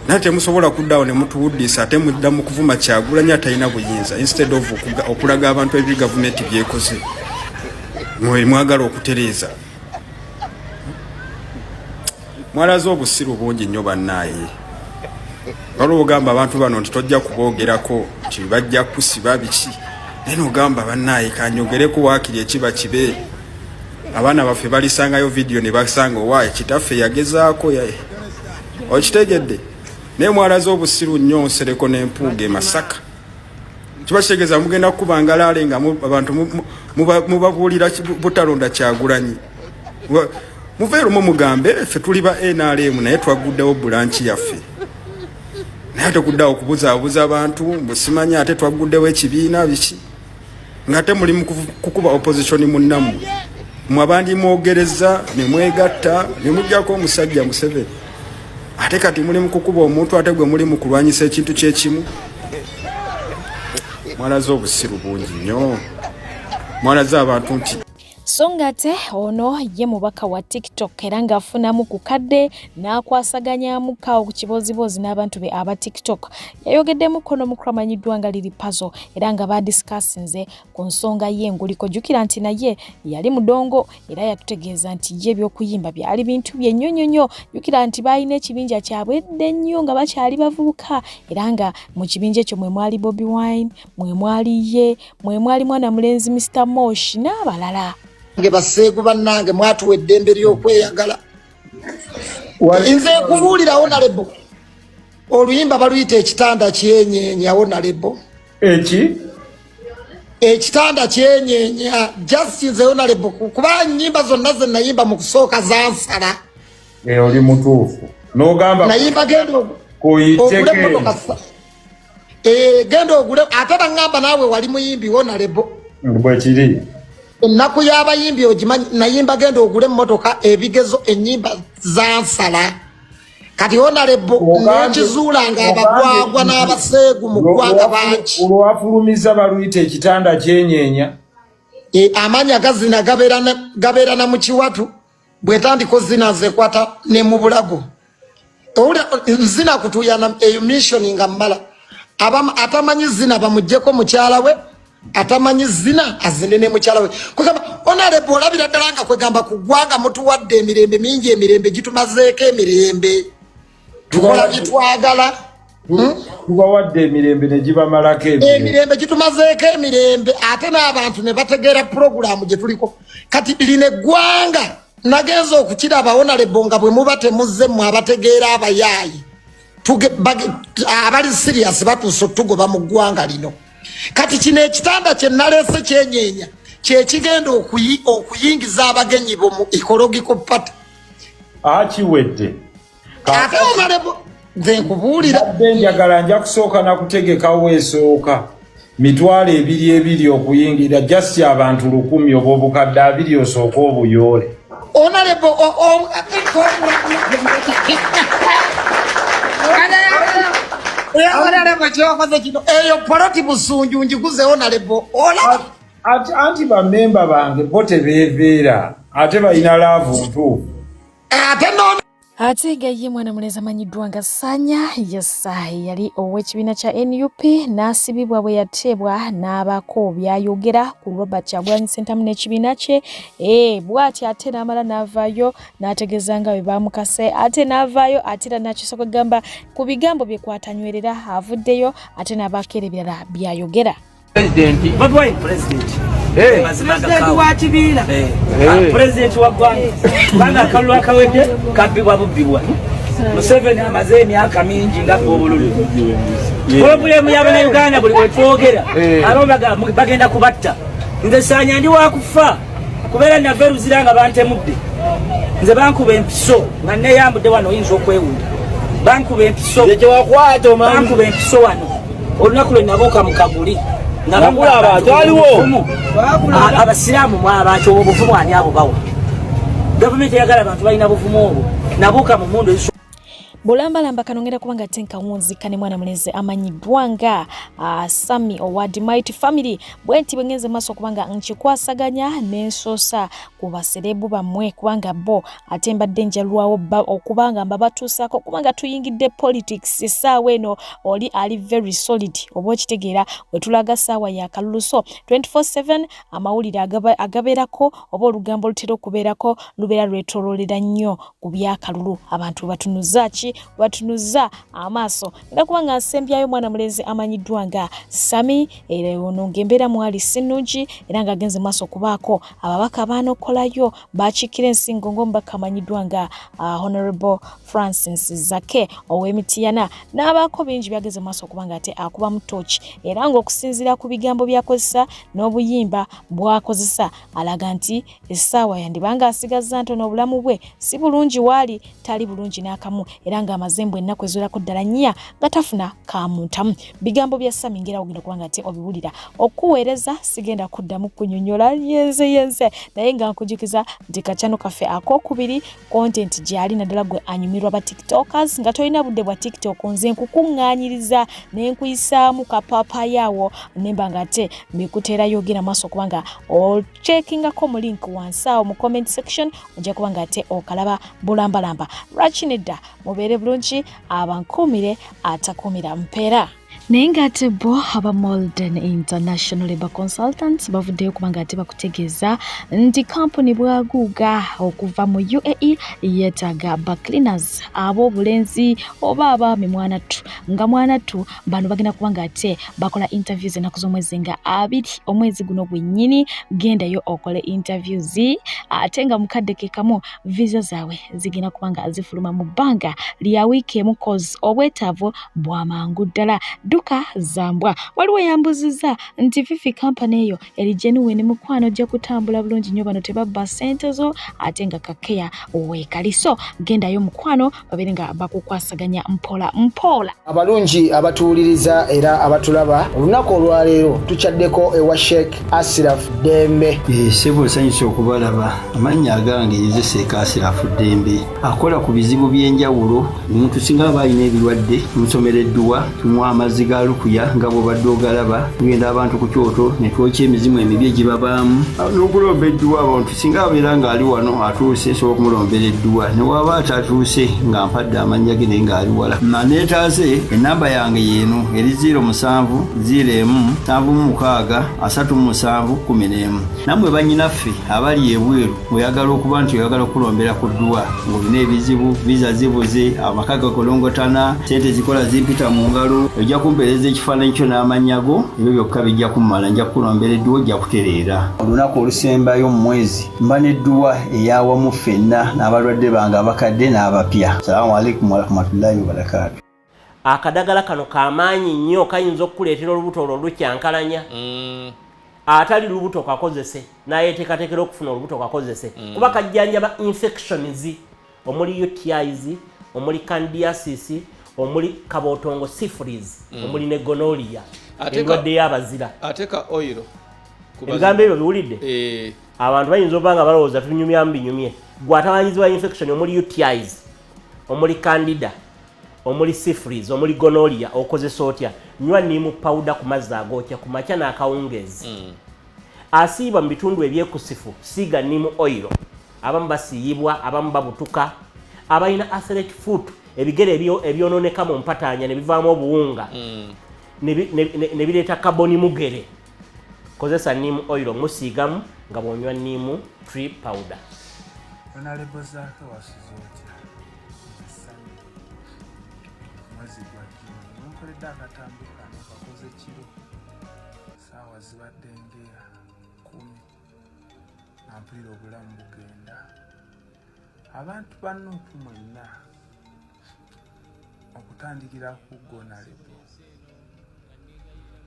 Naye temusobola kuddawo ne mutuwuddisa, ate mudda mu kuvuma Kyagulanyi atalina buyinza instead of okulaga abantu ebi gavumenti byekoze mwe mwagala okutereeza. Mwalaze obusiru bungi nnyo bannaaye. Waliwo ogamba abantu bano nti tojja kuboogerako nti bajja kusiba biki, naye nogamba bannaaye kanyogereko waakiri ekiba kibe. Abaana baffe balisangayo vidiyo ne basanga owaaye kitaffe yagezaako okitegedde. Naye mwalaze obusiru nnyo, Nsereko n'Empuuga e Masaka. Kiba kitegeeza mugenda kukuba ngalaale nga abantu mubabuulira butalonda Kyagulanyi. Muve lumu mugambe ffe tuli ba NRM naye twaguddewo branch yaffe, naye ate kuddawo okubuzaabuza abantu mbusimanyi ate twaguddewo ekibiina biki, ng'ate muli mu kukuba opposition munnammwe. Mwe abandi mwogereza ne mwegatta ne muggyako omusajja Museveni, ate kati muli mu kukuba omuntu ate gwe muli mu kulwanyisa ekintu kyekimu. Mwalaze obusiru bungi nnyo, mwalaze abantu nti So ng'ate ono ye mubaka wa TikTok era ng'afunamu ku kadde n'akwasaganyamu kawo ku kibooziboozi n'abantu be aba TikTok. Yayogeddemukko n'omukulu amanyiddwa nga Lili Pazo era nga baadisikasinze ku nsonga y'enguliko. Jjukira nti naye yali mudongo era yatutegeeza nti ye eby'okuyimba byali bintu bye nnyo nnyo nnyo. Jjukira nti baalina ekibinja kyabwe edda ennyo nga bakyali bavubuka era nga mu kibinja ekyo mwe mwali Bobi Wine, mwe mwali ye, mwe mwali mwana mulenzi Mr Mosh n'abalala. Nge baseegu bannange, mwatuwa eddembe ly'okweyagala. Nze nkubuulira, honorable, oluyimba baluyita Ekitanda Kyenyeenya. Honorable, eki Ekitanda Kyenyeenya. Just nze honorable, kuba nyimba zonna ze nayimba mu kusooka zansala. Eh, oli mutuufu n'ogamba Nayimba genda ogule kuyiteko emmotoka genda ogule, ate baŋŋamba naawe wali muyimbi, honorable. Bwekiri. Ennaku y'abayimbi ogimanyi. Nayimba genda ogule emmotoka, ebigezo, ennyimba zansala. Kati honorable, nekizuula nga abagwagwa n'abaseegu mu ggwanga bangi. Olwafulumiza baluyita Ekitanda Kyenyeenya. E, amaanyi gazina gabeera na mu kiwatu. Bwetandika ozina nze ekwata ne mu bulago. Owulira nzina kutuyana eyo mission nga mmala. Atamanyi zina bamugjeko mukyala we, atamanyi zina azine ne mukyala we. Kwegamba honorable, olabira ddala nga kwegamba ku ggwanga mutuwadde emirembe mingi, emirembe gitumazeeko emirembe, tukola byetwagala. Tubawadde emirembe ne gibamalako emirembe. Emirembe gitumazeeko emirembe, ate n'abantu ne bategeera puroguramu gye tuliko. Kati lino eggwanga nagenza okukiraba honorable nga bwe muba temuzze mmwe abategeera abayaayi abali serious batuuse otugoba mu ggwanga lino. Kati kino ekitanda kye naleese kyenyeenya kyekigenda okuyingiza abagenyi bo mu ecological party. Akiwedde. Ate honorable, nze nkubuulira. Badde njagala nja kusooka nakutegekawo esooka 20,000 okuyingira, just abantu 1,000 oba 20,000 osooke obuyoole. Honorable, honorable, kyokoze kino, eyo poloti Busunju njiguze, honorable, olaba. Ati anti bamemba bange bo tebeeveera, ate balina love ntuufu. Ate nono Ate nga ye mwana mulenzi amanyiddwa nga Sanya Yesa yali ow'ekibiina kya NUP n'asibibwa bwe yateebwa n'abaako by'ayogera ku Robert Kyagulanyi Ssentamu n'ekibiina kye. Bw'ati ate n'amala n'avaayo n'ategeeza nga bwe baamukase, ate n'avaayo ate era n'akyusa kwegamba ku bigambo bye kwatanywerera, avuddeyo ate n'abaako era ebirala by'ayogera. President Bobi Wine president. President wa kibiina. President wa ggwanga, kubanga akalulu akawedde kabbibwa bubbibwa. Museveni amaze emyaka mingi nga obululu. Problem y'Abannayuganda, buli wetwogera abamu bagenda kubatta. Nze Saanya ndi wakufa kubeera nava eruzira nga bantemudde. Nze bankuba empiso nga neyambudde wano, oyinza okwewuunya. Bankuba empiso, bankuba empiso wano olunaku lwe nabuuka mu kaguli nga Nakulaba, abantu twaliwo. obuvumu. Abasiraamu mwabaki obwo obuvumu ani abo bawa? Gavumenti eyagala abantu balina buvumu obwo. Nabuuka mu mundu. Bulambalamba kano ngenda kubanga ate nkawunzika ne mwana mulenzi amanyiddwa nga Sammy owa The Mighty Family. Bwenti bwe ngenze maaso kubanga nkikwasaganya n'ensoosa ku baserebu bammwe, kubanga bo ate mbadde njalwawo okubanga mbabatuusaako, kubanga tuyingidde politics essaawa eno. Oli ali very solid, oba okitegeera, wetulaga ssaawa ya kalulu. So 24/7 amawulire agabeerako oba olugambo olutera okubeerako lubeera lwetooloolera nnyo ku byakalulu. Abantu batunuza ki? Batunuza amaaso. Era kubanga nsembyayo mwana mulenzi amanyiddwa nga Sammy, era ono ng'embeera mwali si nnungi, era ng'agenze maaso okubaako ababaka baanokolayo bakiikira ensingo, ng'omubaka amanyiddwa nga Honorable Francis Zake ow'Emitiyana, n'abaako bingi byageze maaso okuba nga ate akubamu tooki. Era ng'okusinziira ku bigambo by'akozesa n'obuyimba bw'akozesa, alaga nti essaawa yandibanga asigazza ntono, obulamu bwe si bulungi, waali tali bulungi n'akamu, era ng'amaze mbw ennaku eziwerako ddala 4 nga tafuna kamuntamu. Bigambo bya Sammy ngera ogenda okuba nga ate obiwulira. Okuweereza sigenda kuddamu kunyonyola yenze yenze, naye nga nkujukiza nti kakyano kaffe akokubiri content gyali, naddala gwe anyumirwa ba TikTokers nga tolina budde bwa TikTok, nze nkukuŋŋaanyiriza ne nkuyisaamu kapaapaayaawo nemba nga ate mbikuteerayo. Ogenda maaso kubanga ocheckingako mu link wansi awo mu comment section, ojja kuba nga ate okalaba bulambalamba. Lwaki nedda? Mubeere bulungi, abankuumire atakuumira mpeera. Naye ng'ate bo aba Molden International Labour Consultants bavuddeyo kubanga ate bakutegeeza nti kampuni bwaguuga okuva mu UAE yeetaaga bacleaners ab'obulenzi oba abaami. Mwanattu nga mwanattu, bano bagenda kuba nga ate bakola interviews ennaku z'omwezi nga 20 omwezi guno gwennyini. Gendayo okole interviews, ate nga mukadde ke kamu visa zaabwe zigenda kuba nga zifuluma mu bbanga lya wiiki emu, cause obwetaavu bwa mangu ddala, dduka zambwa. Waliwo yambuziza nti fifi, kampani eyo eri genuine? Mukwano, ojja kutambula bulungi nnyo, bano tebabba ssente zo, ate nga kakeya weekali. So gendayo mukwano, babeere nga bakukwasaganya mpola mpola. Abalungi abatuwuliriza era abatulaba, olunaku olwaleero tukyaddeko ewa Sheikh Asiraf Ddembe. Sebo, nsanyusa okubalaba. Amannya agange nze Sheikh Asirafu Ddembe, akola ku bizibu by'enjawulo. Omuntu singa aba alina ebirwadde, tumusomera edduwa, tumuwa amazzi ga lukuya nga bw'obadde ogalaba. Tugenda abantu ku kyoto ne twokya emizimu emibi egibabaamu n'okulomba edduwa. Abantu singa abeera ng'ali wano atuuse, nsobola okumulombera edduwa, ne waba atatuuse nga mpadde amannya ge naye ng'ali wala naneetaase. Enamba yange yeeno eri 07 01 76 37 11. Nammwe bannyinaffe abali ebweru, oyagala okuba nti oyagala okulombera ku dduwa ng'olina ebizibu, visa zibuze, amaka gakolongotana, sente zikola zimpita mu ngalo, ojja kumpeereza ekifaananyi kyo n'amannya go, ebyo byokka bijja kummala, nja kukulombera edduwa, ojja kutereera. Olunaku olusembayo mu mwezi mba n'edduwa eyawamu ffenna n'abalwadde bange abakadde n'abapya. Salaamu alaikum warahmatullahi wabarakaatu. Akadagala kano kamaanyi nnyo, kayinza okukuleetera olubuto olwo lukyankalanya. Atali lubuto kakozese, nayeteekateekera okufuna olubuto kakozese, kuba kajjanjaba infections omuli UTIs, omuli candidiasis, omuli kabotongo, syphilis, omuli ne gonorrhea, endwadde y'abazira. Ate ka oil. Ebigambo ebyo biwulidde? Eh. Abantu bayinza okuba nga balowooza tunyumyamu binyumye. Gwe atawanyizibwa infection omuli UTIs, omuli candida, omuli syphilis, omuli gonorrhea, okozesa otya? Nywa neem powder ku mazzi agookya ku makya n'akawungeezi. Asiibwa mu bitundu ebyekusifu, siiga neem oil. Abamu basiiyibwa, abamu babutuka. Abalina athlete foot, ebigere ebyononeka mu mpataanya ne bivaamu obuwunga ne bireeta kaboni mugere, kozesa neem oil omusiigamu nga bw'onywa neem tree powder. Honorable Zaake, wasuze otya? Essanyu mwezi gwa Juni wenkoledde akatambi kano, kakoze kiro, saawa zibadde ngera 10, nga mpulira obulamu bugenda. Abantu ba NUP mwenna, okutandikira ku Honorable,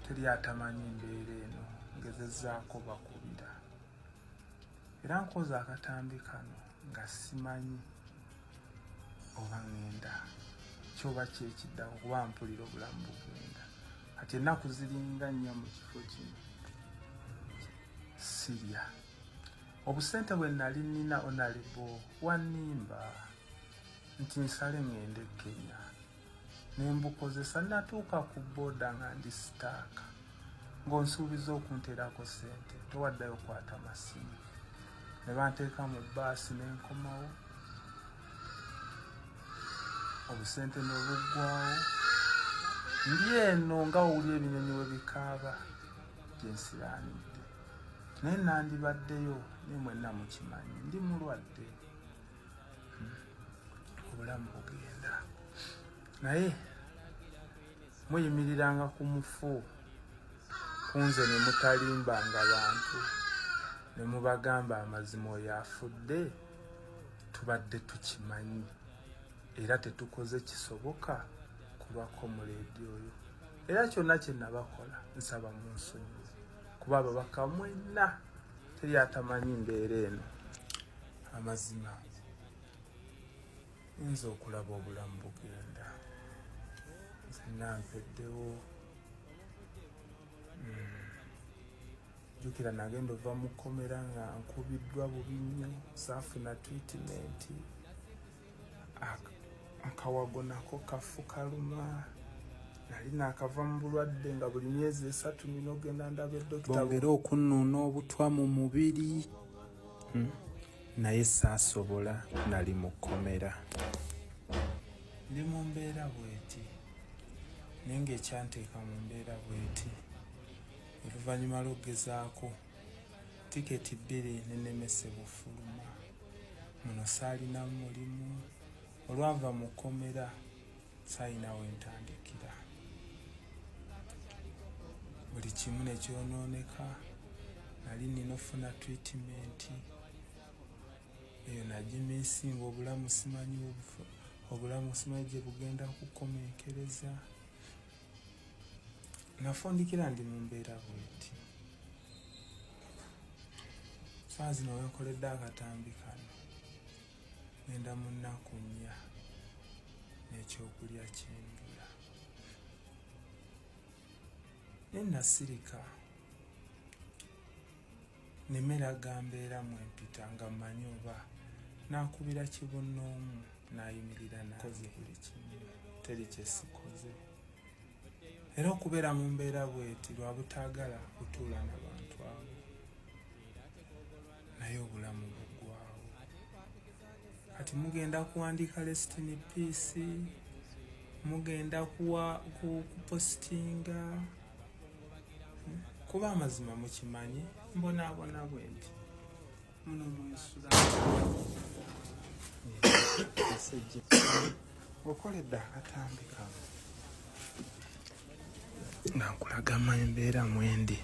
teri atamanyi mbeera eno. Ngezezzaako bakubira era nkoze akatambi kano nga simanyi oba ŋŋenda kyoba kyekiddako, kuba mpulira obulamu bugenda. Kati ennaku ziringa 4 mu kifo kino sirya. Obusente bwe nali nina, Honorable, wannimba. nti nsale ŋŋende e Kenya ne mbukozesa. Natuuka ku booda nga ndi sitaaka, ng'onsuubiza okunteerako ssente, towaddayo kwata masimu. Ne banteeka mu bbaasi ne nkomawo, obusente ne buggwawo. Ndi eno nga owulira ebinyonyi we bikaaba gye nsiraanidde, naye nandibaddeyo, naye mwenna mukimanyi ndi mulwadde. Obulamu bugenda, naye muyimiriranga ku mufu kunze ne mutalimbanga bantu ne mubagamba amazima. Oyo afudde tubadde tukimanyi, era tetukoze kisoboka kulwako muleedi oyo, era kyonna kye nabakola nsaba munsonyiwe, kuba ababaka mwenna teri atamanyi mbeera eno. Amazima nza okulaba obulamu bugenda, nzenna mpeddewo. Jjukira nagenda ova mu kkomera nga nkubiddwa bubi nnyo, saafuna treatment, akawago nako kafu kaluma. Nali naakava mu bulwadde nga buli myezi 3 nina ogenda ndaba edokita bongere okunnuuna obutwa mu mubiri. Naye saasobola, nali mu kkomera, ndi mu mbeera bweti, naye ng'ekyanteeka mu mbeera bweti, oluvannyuma lw'okugezaako tiketi 2 ne nnemesebwa ofuluma muno, saalina mulimu. Olwava mu kkomera saalina we ntandikira, buli kimu ne kyonooneka. Nali nina ofuna treatment eyo nagimisinga. Obulamu simanyi, obulamu simanyi gye bugenda kukomenkereza. Nafundikira ndi mu mbeera bweti. Saa zino wenkoledde akatambi kano ngenda mu nnaku 4 n'ekyokulya kimbula, naye nasirika nemeraga mbeera mwempita nga mmanyi oba naakubira kibunoomu n'ayimirira. Nakoze buli kimu, teri kyesikoze, era okubeera mu mbeera bweti lwa butaagala kutuula na bantu abo, naye obulamu buggwawo. Kati mugenda kuwandiika rest in peace, mugenda kupositinga, kuba amazima mukimanyi mbonaabona bwe nti muno mwensula. Okoledde akatambi kano nga nkulagama embeera mwendi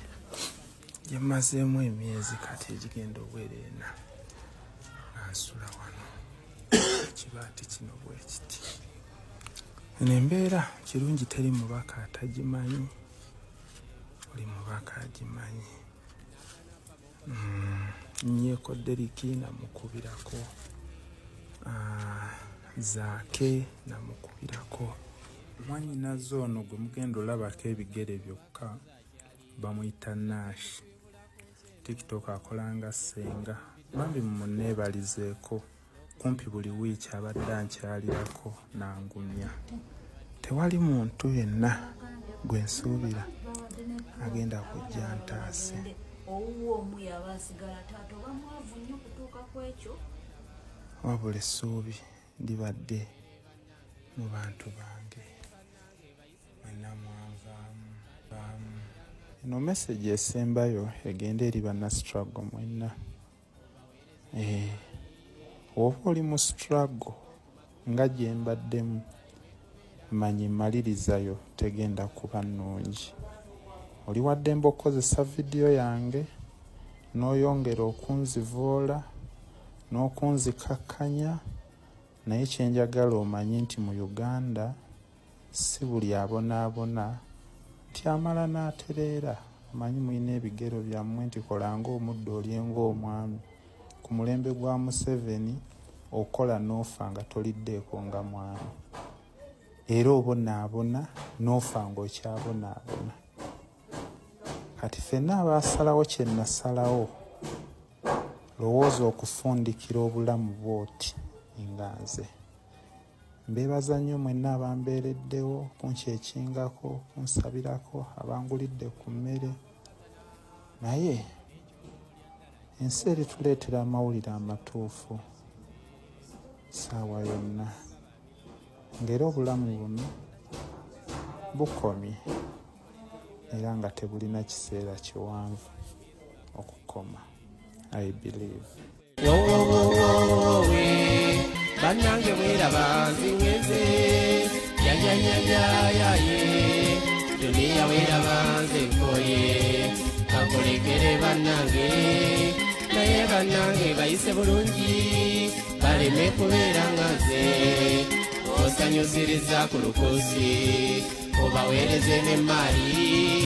gye mmazeemu emyezi kati egigenda obwera 4 nga nsula wano kibaati kino bwe kiti. Eno embeera kirungi teri mubaka atagimanyi, buli mubaka agimanyi. Nyeeko Deriki namukubirako, Zaake namukubirako. Mwannyinaze ono gwe mugenda olabako ebigere byokka bamuyita Nash. TikTok akola nga ssenga. Bambi mumuneebalizeeko, kumpi buli wiiki abadde ankyalirako n'angumya. Tewali muntu yenna gwe nsuubira agenda kujja ntaase. Owuwo omu yaba asigala taata oba mwavu nnyo okutuuka ku ekyo. Wabula essuubi libadde mu bantu bange, mwenna mwanvaamu baamu. Eno message esembayo egenda eri banna struggle mwenna. Oba oli mu struggle nga gye mbaddemu, manyi malirizayo tegenda kuba nnungi. Oli waddembe okukozesa vidiyo yange n'oyongera okunzivoola n'okunzikakkanya, naye kye njagala omanyi nti mu Uganda si buli abonaabona nti amala n'atereera. Omanyi mulina ebigero byammwe nti kola ng'omuddo olye ng'omwami. Ku mulembe gwa Museveni okola n'ofa nga toliddeeko nga mwami, era obonaabona n'ofa ng'okyabonaabona. Kati ffenna abaasalawo kye nasalawo, lowooza okufundikira obulamu bw'oti nga nze. Mbeebaza nnyo mwenna abambeereddewo kunkyekingako, kunsabirako, abangulidde ku mmere, naye ensi erituleetera amawulire amatuufu ssaawa yonna ng'era obulamu buno bukomye era nga tebulina kiseera kiwanvu okukoma. I believe. Wowowowowe bannange bweraba nzingenze yayayayayaye duniya weraba nze nkoye kankolekere bannange naye bannange bayise bulungi baleme kubeera nga nze osanyusiriza ku lukosi obaweereze n'emmaali.